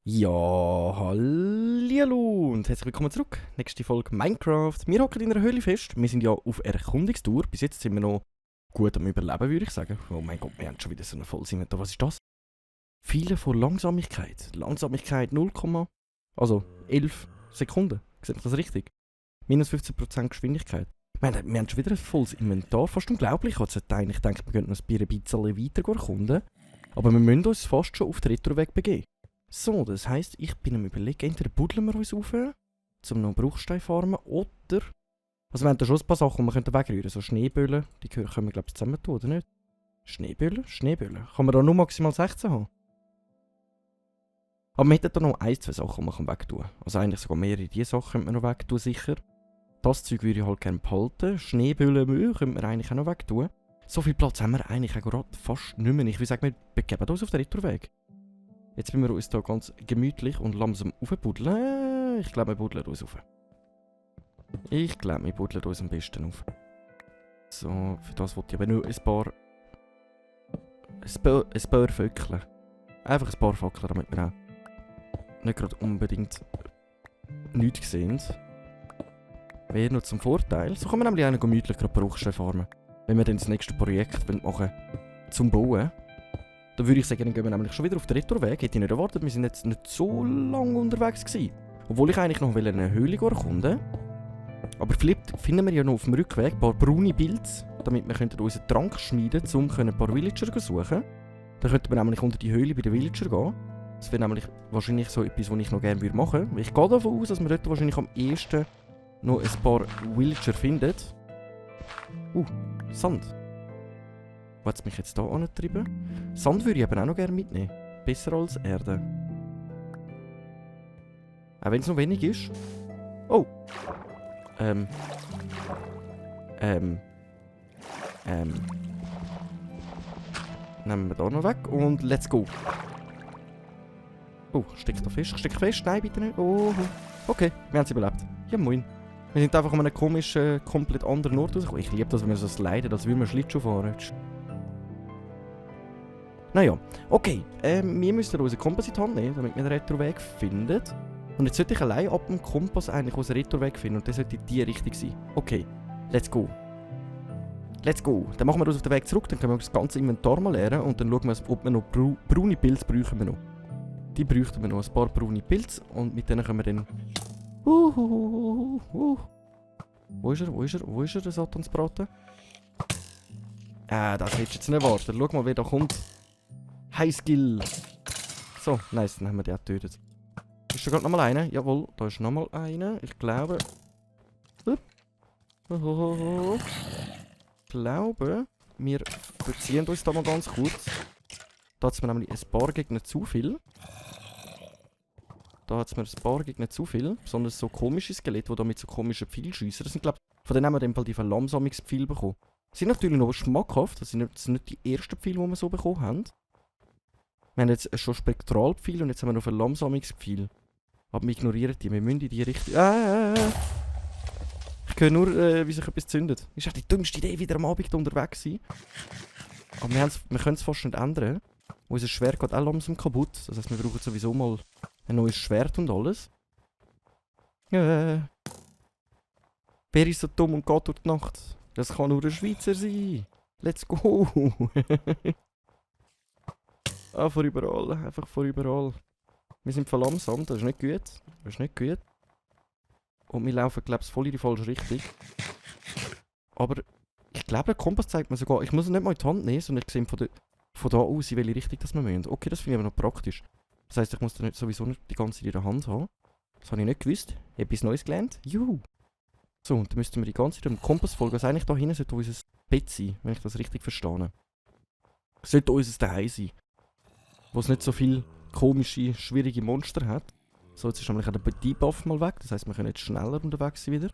Ja, hallihallo und herzlich willkommen zurück. Nächste Folge Minecraft. Wir hocken in einer Höhle fest. Wir sind ja auf Erkundungstour. Bis jetzt sind wir noch gut am Überleben, würde ich sagen. Oh mein Gott, wir haben schon wieder so ein volles Inventar. Was ist das? Viele von Langsamkeit. Langsamkeit 0, also 11 Sekunden. Seht ihr das richtig? Minus 15% Geschwindigkeit. Wir haben schon wieder ein volles Inventar. Fast unglaublich. Ich sollte eigentlich denken, wir könnten noch ein bisschen weiter erkunden. Aber wir müssen uns fast schon auf den Retroweg begeben. So, das heisst, ich bin am Überlegen, entweder buddeln wir uns auf, um noch Bruchstein farmen, oder... Also wir haben da schon ein paar Sachen, die wir wegrühren können. So Schneeböller, die können wir glaube ich zusammen tun, oder nicht? Schneeböller? Schneeböller. Kann man da nur maximal 16 haben? Aber wir hätten da noch 1, 2 Sachen, die wir wegtun können. Also eigentlich sogar mehrere diese Sachen könnte man noch wegtun, sicher. Das Zeug würde ich halt gerne behalten. Schneeböller könnte man eigentlich auch noch wegtun. So viel Platz haben wir eigentlich auch gerade fast nicht mehr. Ich würde sagen, wir begeben uns auf den Retroweg. Jetzt müssen wir uns hier ganz gemütlich und langsam aufbuddeln. Ich glaube, wir buddeln uns auf. Ich glaube, wir buddeln uns am besten auf. So, für das wollte ich aber nur ein paar Vöckchen. Einfach ein paar Fackeln, damit wir auch nicht gerade unbedingt nichts sehen. Wäre nur zum Vorteil. So kann man nämlich auch gemütlich gerade Bruchstein farmen. Wenn wir dann das nächste Projekt machen wollen, zum Bauen. Dann würde ich sagen, dann gehen wir nämlich schon wieder auf den Retroweg. Hätte ich nicht erwartet, wir sind jetzt nicht so lange unterwegs gewesen. Obwohl ich eigentlich noch eine Höhle erkunden wollte. Aber vielleicht finden wir ja noch auf dem Rückweg ein paar braune Pilze, damit wir unseren Trank schmieden können, um ein paar Villager zu suchen. Dann könnten wir nämlich unter die Höhle bei den Villager gehen. Das wäre nämlich wahrscheinlich so etwas, was ich noch gerne machen würde. Ich gehe davon aus, dass wir dort wahrscheinlich am ehesten noch ein paar Villager finden. Sand. Was hat es mich jetzt hier angetrieben? Sand würde ich aber auch noch gerne mitnehmen. Besser als Erde. Auch wenn es noch wenig ist. Oh! Nehmen wir da noch weg und let's go. Oh, steckt da fest? Steckt fest? Nein, bitte nicht. Oh, okay, wir haben es überlebt. Ja, moin. Wir sind einfach an einem komischen, komplett anderen Ort rausgekommen. Ich liebe das, wenn wir so sliden, als würden wir Schlittschuh fahren. Naja, okay. Wir müssen unseren Kompass in die Hand nehmen, damit wir den Retroweg finden. Und jetzt sollte ich allein ab dem Kompass eigentlich unseren Retroweg finden und das sollte die Richtung sein. Okay, let's go. Let's go. Dann machen wir uns auf den Weg zurück, dann können wir das ganze Inventar mal leeren und dann schauen wir, ob wir noch braune Pilze brauchen wir noch. Die bräuchten wir noch, ein paar braune Pilze und mit denen können wir dann... Wo ist er? Wo ist er? Wo ist er, der Satansbraten? Das hättest du jetzt nicht erwartet. Schau mal, wer da kommt. Highskill. So, nice, dann haben wir den auch getötet. Ist da gerade nochmal einer? Jawohl, da ist nochmal einer. Ich glaube... Ich glaube, wir verziehen uns da mal ganz kurz. Da hat es mir nämlich ein paar Gegner zu viel. Besonders so komische Skelette, die da mit so komischen Pfeilen schiessen. Das sind, glaube ich, von denen haben wir in dem Fall die Verlangsamungspfeile bekommen. Die sind natürlich noch schmackhaft. Das sind nicht die ersten Pfeile, die wir so bekommen haben. Wir haben jetzt schon Spektralpfeile und jetzt haben wir noch Verlangsamungspfeile. Aber wir ignorieren die. Wir müssen in die Richtung... Ich höre nur, wie sich etwas zündet. Ist echt die dümmste Idee, wieder am Abend unterwegs sein. Aber wir können es fast nicht ändern. Unser Schwert geht auch langsam kaputt. Das heisst, wir brauchen sowieso mal ein neues Schwert und alles. Wer ist so dumm und geht durch die Nacht? Das kann nur ein Schweizer sein. Let's go. Von überall. Einfach von überall. Wir sind verlangsamt. Das ist nicht gut. Das ist nicht gut. Und wir laufen, glaube ich, voll in die falsche Richtung. Aber ich glaube, der Kompass zeigt mir sogar... Ich muss ihn nicht mal in die Hand nehmen, sondern ich sehe von da aus, in welche Richtung das wir müssen. Okay, das finde ich aber noch praktisch. Das heisst, ich muss den sowieso nicht die ganze Zeit in der Hand haben. Das habe ich nicht gewusst. Ich habe etwas Neues gelernt. Juhu! So, und dann müssten wir die ganze Zeit dem Kompass folgen. Also eigentlich da hinten sollte unser Bett sein, wenn ich das richtig verstehe. Sollte unser Zuhause sein. Wo es nicht so viele komische, schwierige Monster hat. So, jetzt ist nämlich auch der Debuff mal weg. Das heisst, wir können jetzt schneller unterwegs sein wieder.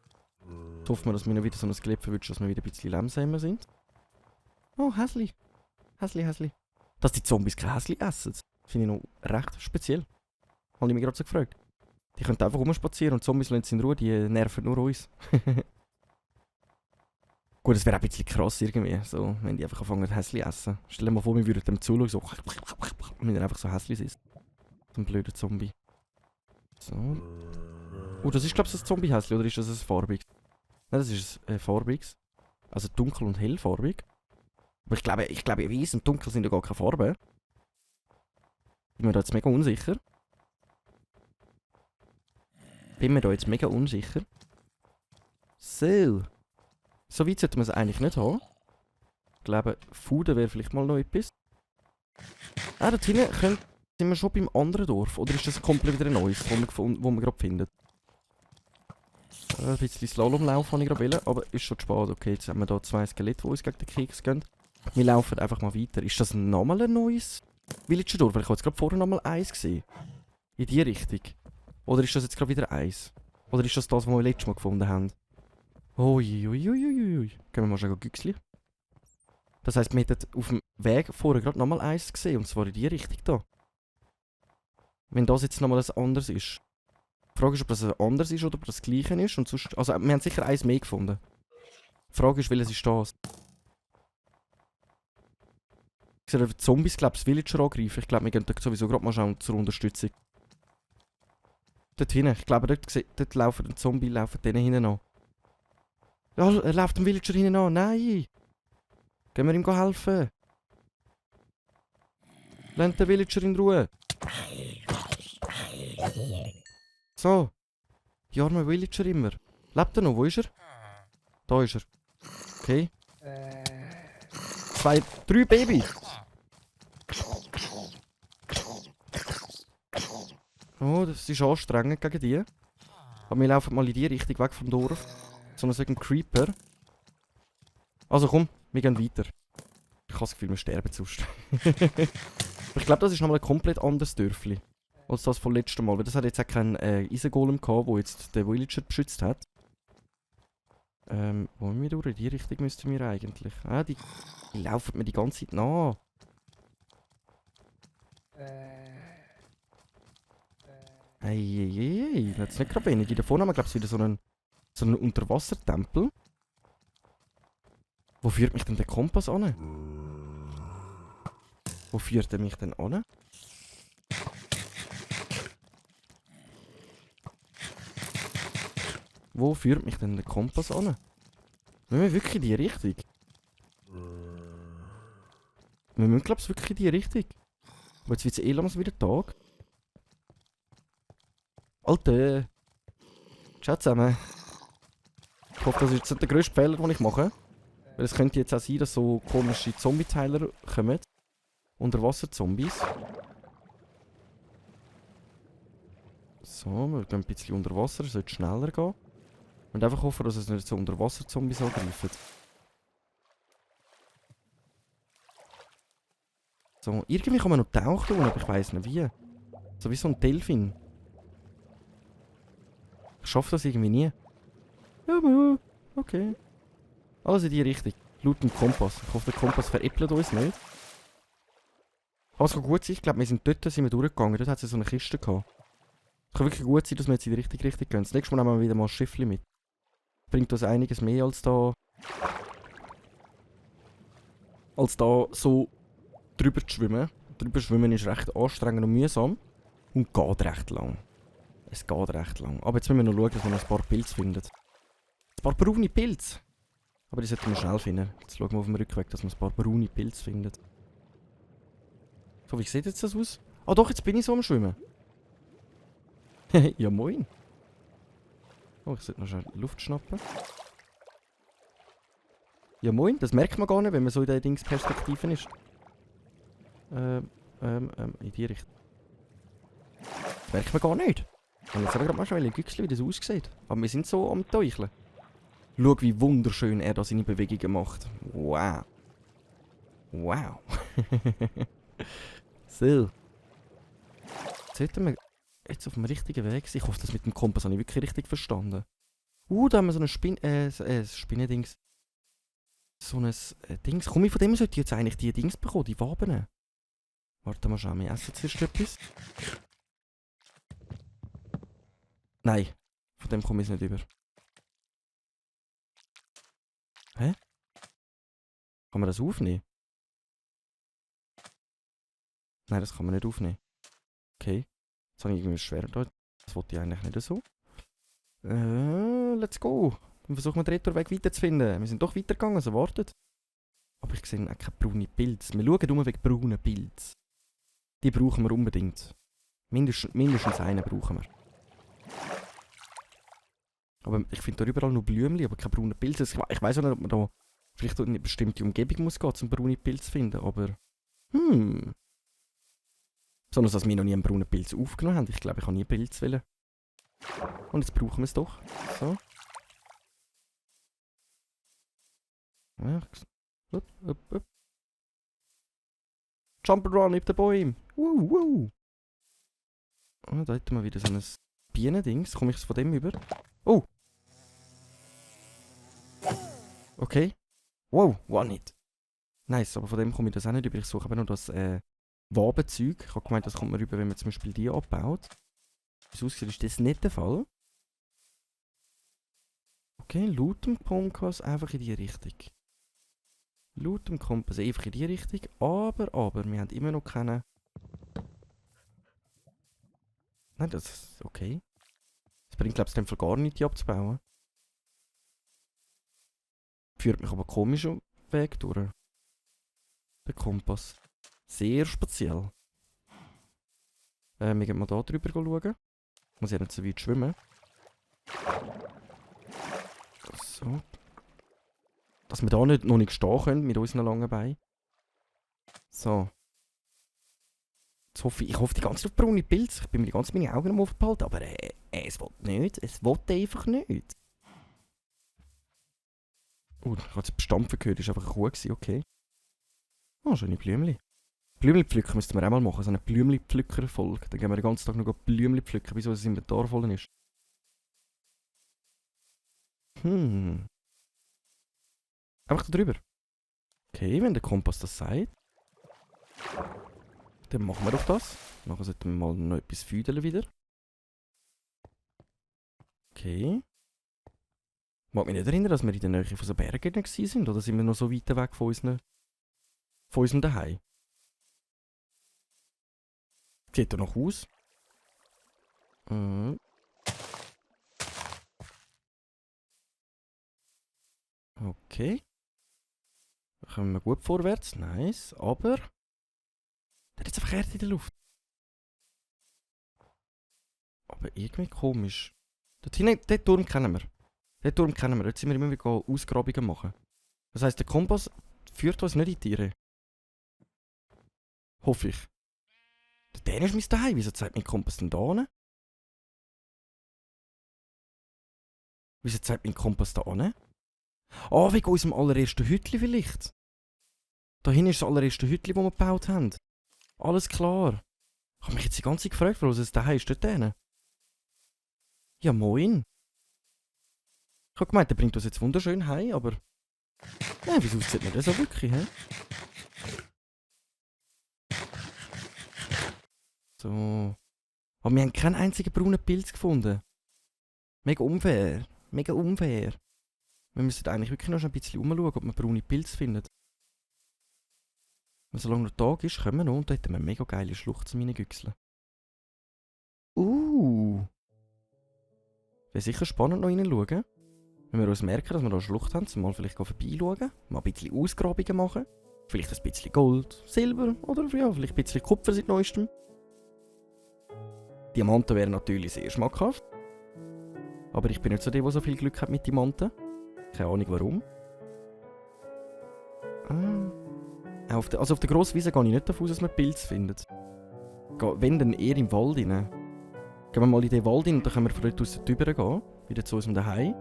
Jetzt hoffen wir, dass wir noch wieder so ein Skelett verwünschen, dass wir wieder ein bisschen langsamer sind. Oh, hässlich. Hässlich. Dass die Zombies kein Häsli essen, finde ich noch recht speziell. Habe ich mich gerade so gefragt. Die können einfach rumspazieren und Zombies lassen sie in Ruhe, die nerven nur uns. Gut, es wäre ein bisschen krass irgendwie, so, wenn die einfach anfangen Häsli essen. Stell dir mal vor, wir würden dem zuschauen, so, wenn er einfach so Häsli ist. So ein blöder Zombie. So. Oh, das ist glaube ich ein Zombie-Häsli, oder ist das ein farbiges? Nein, das ist ein farbiges. Also dunkel und hellfarbig. Aber ich glaube, weiß und dunkel sind ja gar keine Farben. Bin mir da jetzt mega unsicher. So. So weit sollte man es eigentlich nicht haben. Ich glaube, Food wäre vielleicht mal noch etwas. Ah, da hinten sind wir schon beim anderen Dorf. Oder ist das komplett wieder ein neues, wo wir gerade finden? Ein bisschen Slalomlauf habe ich gerade wollen, aber ist schon zu spät. Okay, jetzt haben wir hier 2 Skelette, die uns gegen den Keks gehen. Wir laufen einfach mal weiter. Ist das nochmal ein neues Villager-Dorf? Weil ich habe jetzt gerade vorher nochmal eins gesehen. In die Richtung. Oder ist das jetzt gerade wieder eins? Oder ist das das, was wir letztes Mal gefunden haben? Uiuiuiui. Gehen wir mal schon Güchsli. Das heisst, wir hätten auf dem Weg vorher gerade nochmal eins gesehen. Und zwar in die Richtung da. Wenn das jetzt nochmal ein anderes ist. Die Frage ist, ob das ein anderes ist oder ob das gleiche ist. Und sonst, also, wir haben sicher eins mehr gefunden. Die Frage ist, welches ist das? Ich sehe, die Zombies, glaube ich, das Villager angreifen. Ich glaube, wir gehen dort sowieso gerade mal schauen zur Unterstützung. Dort hinten. Ich glaube, dort laufen die Zombie laufen denen hinten an. Ja, er läuft dem Villager hinten an. Nein! Gehen wir ihm helfen? Lasst den Villager in Ruhe. So. Die arme Villager immer. Lebt er noch? Wo ist er? Da ist er. Okay. 2, 3 Babys. Oh, das ist anstrengend gegen die. Aber wir laufen mal in die Richtung weg vom Dorf. So einen Creeper. Also komm, wir gehen weiter. Ich habe das Gefühl, wir sterben sonst. Ich glaube, das ist nochmal ein komplett anderes Dörfli. Als das vom letzten Mal. Weil das hat jetzt auch keinen Eisengolem gehabt, der jetzt den Villager beschützt hat. Wo müssen wir durch? In die Richtung müssten wir eigentlich. Ah, die laufen mir die ganze Zeit nach. Eieiei, jetzt nicht gerade wenig. Da vorne haben wir, glaube ich, wieder so einen Unterwassertempel. Wo führt mich denn der Kompass an? Wo führt er mich denn an? Wo führt mich denn der Kompass an? Müssen wir wirklich in die Richtung? Wir müssen, glaube ich, wirklich in die Richtung. Aber jetzt wird es langsam wieder Tag. Alter! Ciao zusammen. Ich hoffe, das ist jetzt nicht der grösste Fehler, den ich mache. Weil es könnte jetzt auch sein, dass so komische Zombie-Teiler kommen. Unterwasser-Zombies. So, wir gehen ein bisschen unter Wasser, es sollte schneller gehen. Und einfach hoffen, dass es nicht so Unterwasser-Zombies angreifen. So, irgendwie kann man noch tauchen, aber ich weiss nicht wie. So wie so ein Delfin. Ich schaffe das irgendwie nie. Ja, okay. Alles in die Richtung. Laut dem Kompass. Ich hoffe, der Kompass veräppelt uns nicht. Aber es kann gut sein, ich glaube, wir sind durchgegangen. Dort hat es so eine Kiste gehabt. Es kann wirklich gut sein, dass wir jetzt in die richtige Richtung gehen. Das nächste Mal nehmen wir wieder mal ein Schiffli mit. Bringt uns einiges mehr als da. Als da so drüber zu schwimmen. Drüber schwimmen ist recht anstrengend und mühsam. Und geht recht lang. Es geht recht lang. Aber jetzt müssen wir noch schauen, dass wir noch ein paar Pilze finden. Ein paar braune Pilze. Aber die sollten wir schnell finden. Jetzt schauen wir auf dem Rückweg, dass wir ein paar braune Pilze finden. So, wie sieht jetzt das aus? Ah doch, jetzt bin ich so am Schwimmen. Ja moin. Oh, ich sollte noch schnell Luft schnappen. Ja moin, das merkt man gar nicht, wenn man so in der Dingsperspektive ist. In die Richtung. Das merkt man gar nicht. Ich habe jetzt aber gerade mal schnell Güchsli, wie das aussieht. Aber wir sind so am Teucheln. Schau, wie wunderschön er da seine Bewegungen macht. Wow. Wow. So. Sollten wir jetzt auf dem richtigen Weg sein? Ich hoffe, das mit dem Kompass habe ich wirklich richtig verstanden. Da haben wir so eine Spinnendings. So ein Dings. Komm, von dem sollte ich jetzt eigentlich die Dings bekommen, die Waben. Warte mal, schauen wir essen zuerst etwas. Nein, von dem komme ich nicht über. Hä? Kann man das aufnehmen? Nein, das kann man nicht aufnehmen. Okay. Jetzt habe ich irgendwie schwer da. Das wollte ich eigentlich nicht so. Let's go. Dann versuchen wir den Retourweg weiterzufinden. Wir sind doch weitergegangen, also wartet. Aber ich sehe auch keine braunen Pilze. Wir schauen nur wegen braunen Pilze. Die brauchen wir unbedingt. Mindestens einen brauchen wir. Aber ich finde da überall nur Blümchen, aber keine braunen Pilze. Ich weiss auch nicht, ob man da vielleicht in eine bestimmte Umgebung muss gehen, um braune Pilze zu finden, aber... Besonders, dass wir noch nie einen braunen Pilz aufgenommen haben. Ich glaube, ich habe nie einen Pilz wollen. Und jetzt brauchen wir es doch. So. Ja, up. Jump'n'Run über den Bäumen. Woo. Oh, da hätten wir wieder so ein Bienendings. Komme ich von dem über? Oh! Okay. Wow, one hit. Nice, aber von dem komme ich das auch nicht über. Ich suche aber noch das Wabenzeug. Ich habe gemeint, das kommt man rüber, wenn man zum Beispiel die abbaut. Wie es aussieht, ist das nicht der Fall. Okay, laut dem Kompass einfach in die Richtung. Laut dem Kompass einfach in die Richtung. Aber, wir haben immer noch keine... Nein, das ist okay. Das bringt, glaube ich, in dem Fall gar nicht, die abzubauen. Führt mich aber komischer Weg durch. Der Kompass. Sehr speziell. Wir gehen mal da drüber schauen. Muss ja nicht so weit schwimmen. So. Dass wir da noch nicht stehen können mit unseren langen Beinen. So. Jetzt hoffe ich hoffe die ganze Zeit auf braune Pilze. Ich bin mir die ganze Zeit meine Augen am aufgehalten, aber es will nicht. Es will einfach nicht. Ich habe jetzt Bestampfen gehört, das war einfach eine Kuh gewesen, okay. Oh, schöne Blümchen. Blümchen pflücken müssten wir auch mal machen, so eine Blümchen-Pflücker-Folge. Dann gehen wir den ganzen Tag noch Blümchen pflücken, bis unser Inventar voll ist. Einfach da drüber. Okay, wenn der Kompass das sagt. Dann machen wir doch das. Nachher sollten wir mal noch etwas füdeln wieder. Okay. Ich mag mich nicht erinnern, dass wir in der Nähe von so Bergen waren, oder sind wir noch so weit weg von unserem Daheim? Sieht er noch aus? Okay. Da kommen wir gut vorwärts, nice, aber... Der hat jetzt einfach Erde in der Luft. Aber irgendwie komisch. Den Turm kennen wir. Jetzt sind wir immer wieder Ausgrabungen machen. Das heisst, der Kompass führt uns nicht in die Tiere. Hoffe ich. Der ist mein Daheim. Wieso zeigt mein Kompass denn da hin? Wieso zeigt mein Kompass da hin? Ah, wegen unserem allerersten Hütli vielleicht. Da hinten ist das allererste Hütli, das wir gebaut haben. Alles klar. Ich habe mich jetzt die ganze Zeit gefragt, wo unser Daheim ist dort hin. Ja, moin. Ich habe gemeint, der bringt uns jetzt wunderschön heim, aber... Nein, wieso sieht man das so wirklich, hä? So. Aber wir haben keinen einzigen braunen Pilz gefunden. Mega unfair. Mega unfair. Wir müssen eigentlich wirklich noch ein bisschen umschauen, ob wir braune Pilze finden. Wenn solange noch Tag ist, kommen wir noch und da hätten wir eine mega geile Schlucht zum reingüchseln. Wäre sicher spannend noch reinschauen. Wenn wir uns merken, dass wir da eine Schlucht haben, mal vielleicht vorbeischauen, mal ein bisschen Ausgrabungen machen. Vielleicht ein bisschen Gold, Silber oder ja, vielleicht ein bisschen Kupfer seit neuestem. Diamanten wären natürlich sehr schmackhaft. Aber ich bin nicht so der so viel Glück hat mit Diamanten. Keine Ahnung warum. Auf der grossen Wiese gehe ich nicht davon aus, dass man Pilze findet. Wenn, dann eher im Wald rein. Gehen wir mal in den Wald rein und dann können wir von dort aus drüber gehen. Wieder zu unserem Daheim.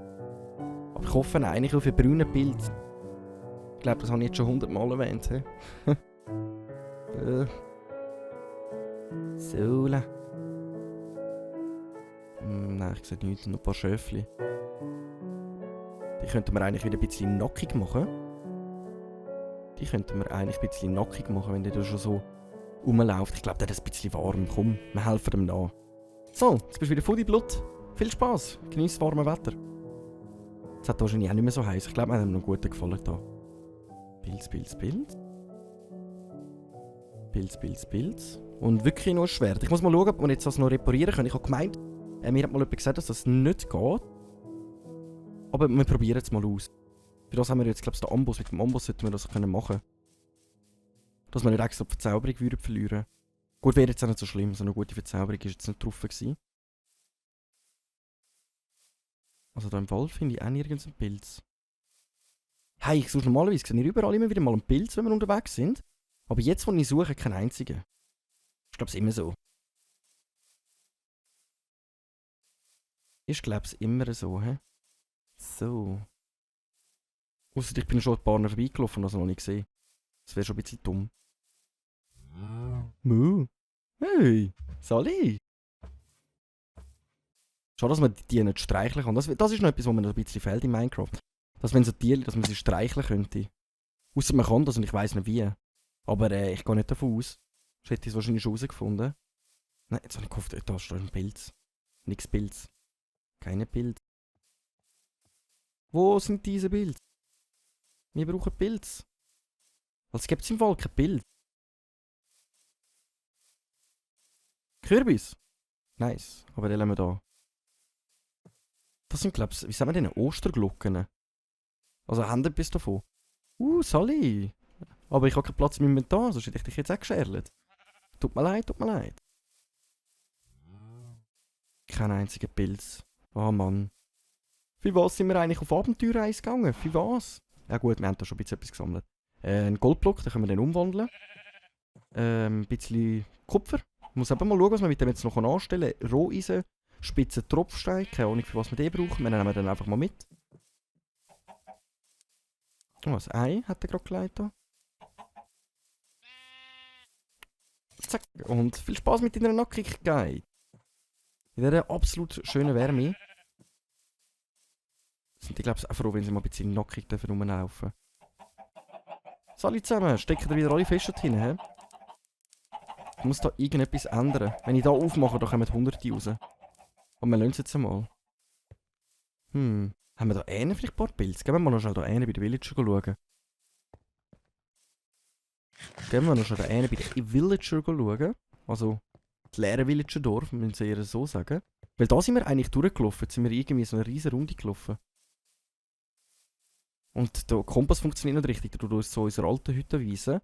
Aber ich hoffe eigentlich auf einen braunen Pilz. Ich glaube, das habe ich jetzt schon 100 Mal erwähnt. Sola. Nein, ich sehe nichts, nur ein paar Schöfli. Die könnten wir eigentlich wieder ein bisschen nackig machen. Wenn der da schon so rumläuft. Ich glaube, der ist ein bisschen warm. Komm, wir helfen ihm nach. So, jetzt bist du wieder voll in Blut. Viel Spass, genieß das warme Wetter. Es hat wahrscheinlich auch nicht mehr so heiß. Ich glaube, wir haben ihm noch einen guten Gefallen da. Pilz, Pilz, Pilz. Pilz, Pilz, Pilz. Und wirklich nur ein Schwert. Ich muss mal schauen, ob wir jetzt das noch reparieren können. Ich habe gemeint, mir hat mal jemand gesagt, dass das nicht geht. Aber wir probieren es mal aus. Für das haben wir jetzt, glaube ich, den Amboss. Mit dem Amboss sollten wir das machen können. Dass wir nicht extra die Verzauberung würden verlieren. Gut, wäre jetzt auch nicht so schlimm. So eine gute Verzauberung ist jetzt nicht drauf gewesen. Also da im Wald finde ich auch nirgends einen Pilz. Hey, ich suche normalerweise, sehe ich überall immer wieder mal einen Pilz, wenn wir unterwegs sind. Aber jetzt, wo ich suche, keinen einzigen. Ich glaube es immer so. Ich glaube es immer so, hä? So. Ausser ich bin schon ein paar Mal vorbeigelaufen und das noch nicht gesehen. Das wäre schon ein bisschen dumm. Mu. Hey, Sally. Schade, dass man die nicht streicheln kann. Das ist noch etwas, was mir noch ein bisschen fehlt in Minecraft. Dass wenn so Tiere, dass man sie streicheln könnte. Ausser man kann das und ich weiss nicht wie. Aber ich gehe nicht davon aus. Ich hätte es wahrscheinlich schon herausgefunden. Nein, jetzt habe ich gehofft, da ist ein Pilz. Nix Pilz. Keine Pilz. Wo sind diese Pilze? Wir brauchen Pilz. Als gibt es im Wald kein Pilz. Kürbis. Nice. Aber den lassen wir da. Das sind, glaube ich, wie sagen wir denn? Osterglocken. Also haben wir etwas davon. Sally. Aber ich habe keinen Platz in meinem Inventar, sonst hätte ich dich jetzt auch gescherlt. Tut mir leid, tut mir leid. Kein einziger Pilz. Oh Mann. Für was sind wir eigentlich auf Abenteuerreise gegangen? Für was? Ja gut, wir haben da schon ein bisschen etwas gesammelt. Ein Goldblock, den können wir dann umwandeln. Ein bisschen Kupfer. Ich muss eben mal schauen, was wir mit dem jetzt noch anstellen können. Roheisen, spitzen Tropfstein, keine Ahnung, für was wir den brauchen. Wir nehmen den einfach mal mit. Oh, ein Ei hat er gerade gelegt. Zack. Und viel Spaß mit deiner Nackigkeit. In dieser absolut schönen Wärme. Sind die, glaube ich, auch froh, wenn sie mal ein bisschen nackig rumlaufen dürfen. So, alle zusammen, stecken da wieder alle fest drin, hä? Ich muss da irgendetwas ändern. Wenn ich da aufmache, dann kommen Hunderte raus. Und wir lassen es jetzt einmal. Haben wir da vielleicht ein paar Pilze? Gehen wir mal noch schnell da bei den Villager schauen. Gehen wir noch schnell da bei den Villager schauen. Also, das leere Villagerdorf, müssen sie eher so sagen. Weil da sind wir eigentlich durchgelaufen. Jetzt sind wir irgendwie so eine riesen Runde gelaufen. Und der Kompass funktioniert nicht richtig. Der tut uns so unsere alten Hütte weisen.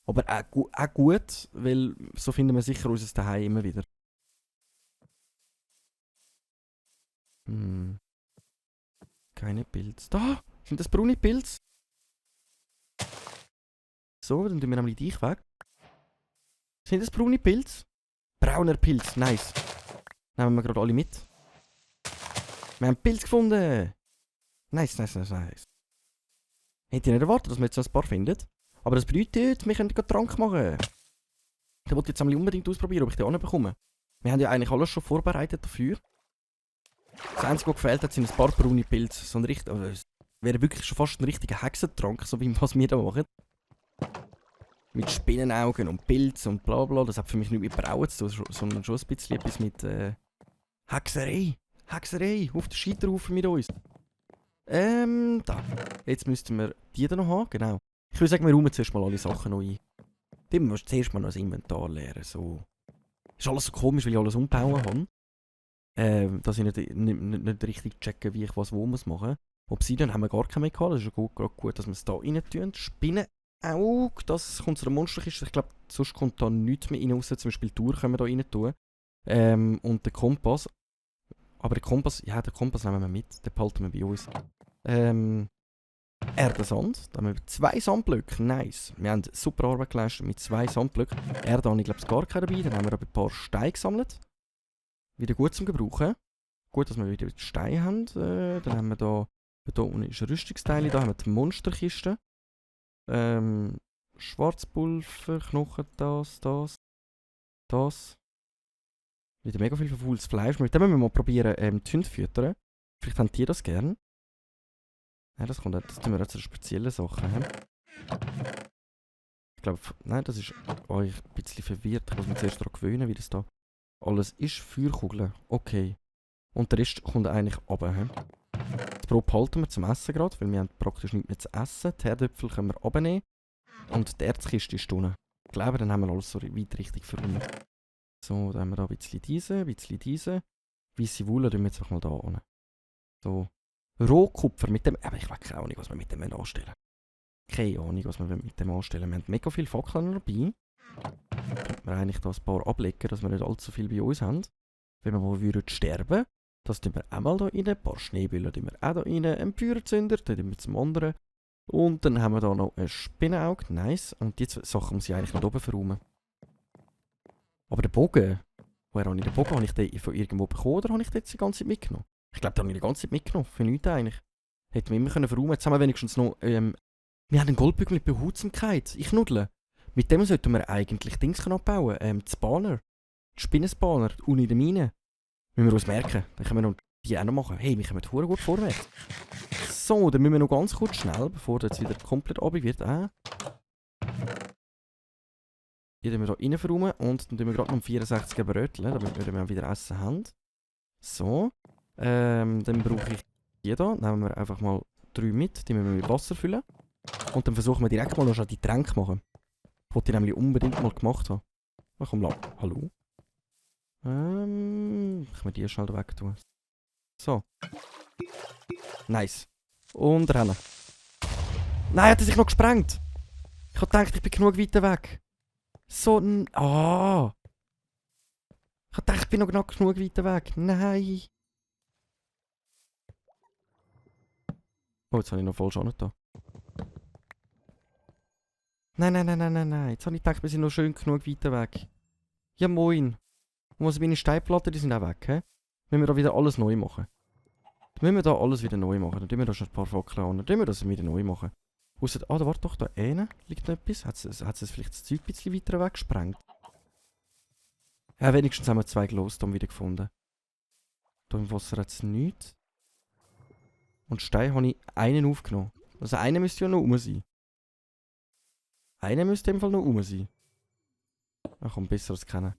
Aber auch gut, weil so finden wir sicher unser Zuhause immer wieder. Keine Pilze. Da! Sind das braune Pilze? So, dann tun wir nämlich dich weg. Sind das braune Pilze? Brauner Pilz, nice. Nehmen wir gerade alle mit. Wir haben einen Pilz gefunden! Nice, nice, nice, nice. Hätte ich nicht erwartet, dass wir jetzt noch ein paar finden. Aber das bedeutet, wir können gerade Trank machen. Ich wollte jetzt unbedingt ausprobieren, ob ich den auch bekomme. Wir haben ja eigentlich alles schon vorbereitet dafür. Das Einzige, was gefehlt hat, sind ein paar braune Pilze. So ein es wäre wirklich schon fast ein richtiger Hexentrank, so wie was wir da machen. Mit Spinnenaugen und Pilz und bla bla. Das hat für mich nicht mit Brauen zu tun, sondern schon ein bisschen etwas mit Hexerei. Hexerei, auf den Scheiterhaufen mit uns. Da. Jetzt müssten wir die da noch haben, genau. Ich würde sagen, wir räumen zuerst mal alle Sachen noch ein. Dann musst du zuerst mal noch das Inventar leeren, so. Ist alles so komisch, weil ich alles umgebaut habe. Dass ich nicht richtig checke, wie ich was wo muss machen. Obsidian haben wir gar keine mehr gehabt, das ist ja gut, dass wir es da rein tun. Spinnenauge, das kommt zu der Monsterkiste. Ich glaube, sonst kommt da nichts mehr rein, außer zum Beispiel die Tour können wir da rein tun. Und den Kompass. Aber den Kompass nehmen wir mit, den behalten wir bei uns. Erdensand, da haben wir 2 Sandblöcke, nice. Wir haben super Arbeit geleistet mit 2 Sandblöcken. Erde habe ich glaube ich gar keine dabei, dann haben wir aber ein paar Steine gesammelt. Wieder gut zum Gebrauchen. Gut, dass wir wieder Steine haben. Dann haben wir da unten ist ein Rüstungsteil, da haben wir die Monsterkiste. Schwarzpulver, Knochen, das. Wieder mega viel verfaultes Fleisch. Mit dem müssen wir mal probieren, die Hunde zu füttern. Vielleicht haben die das gern. Ja, das tun wir jetzt eine spezielle Sache. Ich glaube, nein, das ist euch ein bisschen verwirrt. Ich muss mich zuerst daran gewöhnen, wie das da alles ist. Feuerkugeln, okay. Und der Rest kommt eigentlich runter. Das Brot behalten wir zum Essen gerade, weil wir haben praktisch nichts mehr zu essen. Die Herdöpfel können wir runternehmen. Und die Erzkiste ist unten. Ich glaube, dann haben wir alles so weit richtig verräumt. So, dann haben wir da ein bisschen diese. Weisse Wolle tun wir jetzt auch mal da unten. So. Rohkupfer mit dem... Aber ich weiß keine Ahnung, was wir mit dem anstellen. Keine Ahnung, was wir mit dem anstellen. Wir haben mega viele Fackeln dabei. Könnten wir eigentlich da ein paar ablegen, dass wir nicht allzu viel bei uns haben. Wenn wir mal würden sterben, das tun wir auch mal da rein. Ein paar Schneebüllen tun wir auch da rein. Einen Feuerzünder, den tun wir zum anderen. Und dann haben wir da noch ein Spinnenauge. Nice. Und die zwei Sachen muss ich eigentlich noch oben verräumen. Aber den Bogen... Woher habe ich den Bogen? Habe ich den von irgendwo bekommen oder habe ich den jetzt die ganze Zeit mitgenommen? Ich glaube, den habe ich die ganze Zeit mitgenommen. Für nichts eigentlich. Hätten wir immer verräumen können. Jetzt haben wir wenigstens noch... wir haben einen Goldbügel mit Behutsamkeit. Ich nuddle. Mit dem sollten wir eigentlich Dings abbauen. Die Spawner. Die Spinnenspanner. Unten in der Mine. Müssen wir uns merken. Dann können wir noch die auch noch machen. Hey, wir kommen verdammt gut vorwärts. So, dann müssen wir noch ganz kurz schnell, bevor das jetzt wieder komplett runter wird. Die tun wir hier rein verräumen und dann tun wir gerade noch 64er Brötchen, damit wir dann wieder Essen haben. So. Dann brauche ich die hier. Nehmen wir einfach mal 3 mit. Die müssen wir mit Wasser füllen. Und dann versuchen wir direkt mal noch schon die Tränke machen. Die wollte ich nämlich unbedingt mal gemacht haben. Na komm, hallo? Ich muss die schnell weg tun. So. Nice. Und rennen. Nein, hat er sich noch gesprengt? Ich hab gedacht, ich bin genug weiter weg. So ein... Ah! Ich hab gedacht, ich bin noch genug weiter weg. Nein! Oh, jetzt habe ich noch voll schon da. Nein. Jetzt habe ich gedacht, wir sind noch schön genug weiter weg. Ja, moin. Und was meine Steinplatten, die sind auch weg, hä? Müssen wir da wieder alles neu machen. Dann müssen wir da alles wieder neu machen. Dann tun wir da schon ein paar Fackeln an. Dann tun wir das wieder neu machen. Ausser, da warte doch, da hinten liegt noch etwas. Hat es vielleicht das Zeug ein bisschen weiter weggesprengt? Ja, wenigstens haben wir 2 Glowstone wieder gefunden. Da im Wasser hat es nichts. Und Stein habe ich einen aufgenommen. Also einer müsste ja noch rum sein. Einer müsste in dem Fall noch rum sein. Ach komm, besser als kennen.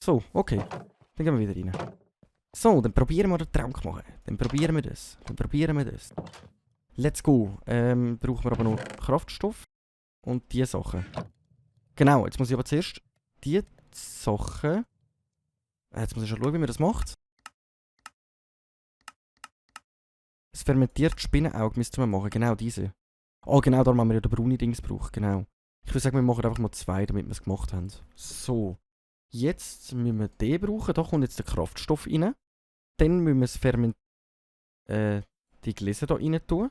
So, okay. Dann gehen wir wieder rein. So, dann probieren wir den Trank machen. Dann probieren wir das. Let's go. Brauchen wir aber noch Kraftstoff. Und diese Sachen. Genau, jetzt muss ich aber zuerst die Sachen... Jetzt muss ich schon schauen, wie man das macht. Das fermentierte Spinnenauge müssten wir machen. Genau diese. Oh, genau, darum haben wir ja den braune Dings gebraucht. Genau. Ich würde sagen, wir machen einfach mal 2, damit wir es gemacht haben. So. Jetzt müssen wir den brauchen. Da kommt jetzt der Kraftstoff rein. Dann müssen wir die Gläser hier rein tun.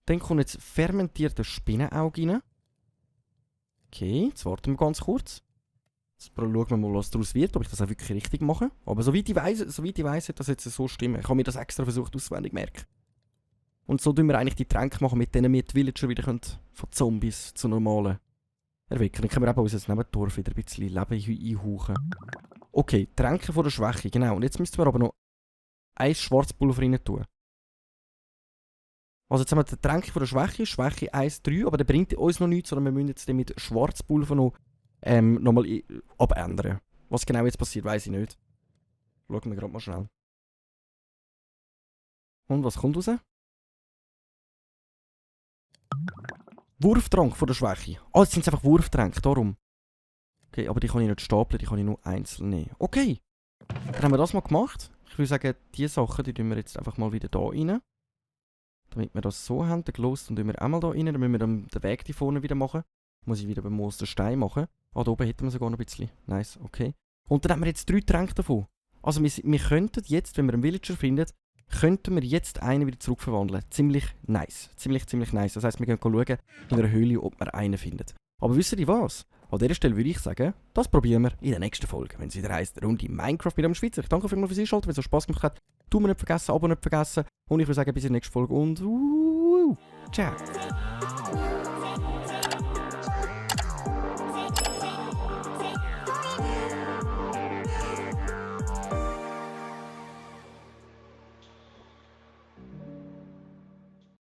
Dann kommt jetzt fermentiertes Spinnenauge rein. Okay, jetzt warten wir ganz kurz. Jetzt schauen wir mal, was daraus wird, ob ich das auch wirklich richtig mache. Aber soweit ich weiss, hat das jetzt so stimmen. Ich habe mir das extra versucht auswendig zu merken. Und so tun wir eigentlich die Tränke machen, mit denen wir die Villager wieder von Zombies zu normalen erwecken. Dann können wir eben aus dem Nebendorf wieder ein bisschen Leben einhauchen. Okay, Tränke von der Schwäche, genau. Und jetzt müssten wir aber noch ein Schwarzpulver rein tun. Also jetzt haben wir den Tränke von der Schwäche 1,3, aber der bringt uns noch nichts, sondern wir müssen jetzt den mit Schwarzpulver noch nochmal abändern. Was genau jetzt passiert, weiss ich nicht. Schauen wir gerade mal schnell. Und was kommt raus? Wurftrank von der Schwäche. Ah, jetzt sind es einfach Wurftränke, darum. Okay, aber die kann ich nicht stapeln, die kann ich nur einzeln nehmen. Okay, dann haben wir das mal gemacht. Ich würde sagen, diese Sachen, die tun wir jetzt einfach mal wieder da rein. Damit wir das so haben, den Glowstone tun wir auch mal da rein. Dann müssen wir dann den Weg hier vorne wieder machen. Muss ich wieder beim Moos den Stein machen. Ah, da oben hätten wir sogar noch ein bisschen. Nice, okay. Und dann haben wir jetzt 3 Tränke davon. Also wir könnten jetzt, wenn wir einen Villager finden, könnten wir jetzt einen wieder zurückverwandeln. Ziemlich nice. Ziemlich nice. Das heisst, wir können schauen in einer Höhle, ob wir einen finden. Aber wisst ihr was? An dieser Stelle würde ich sagen, das probieren wir in der nächsten Folge, wenn es wieder heisst, Runde Minecraft mit einem Schweizer. Ich danke euch fürs Einschalten, wenn es euch Spass gemacht hat. Tun wir nicht vergessen, Abo nicht vergessen. Und ich würde sagen, bis in der nächsten Folge und ciao.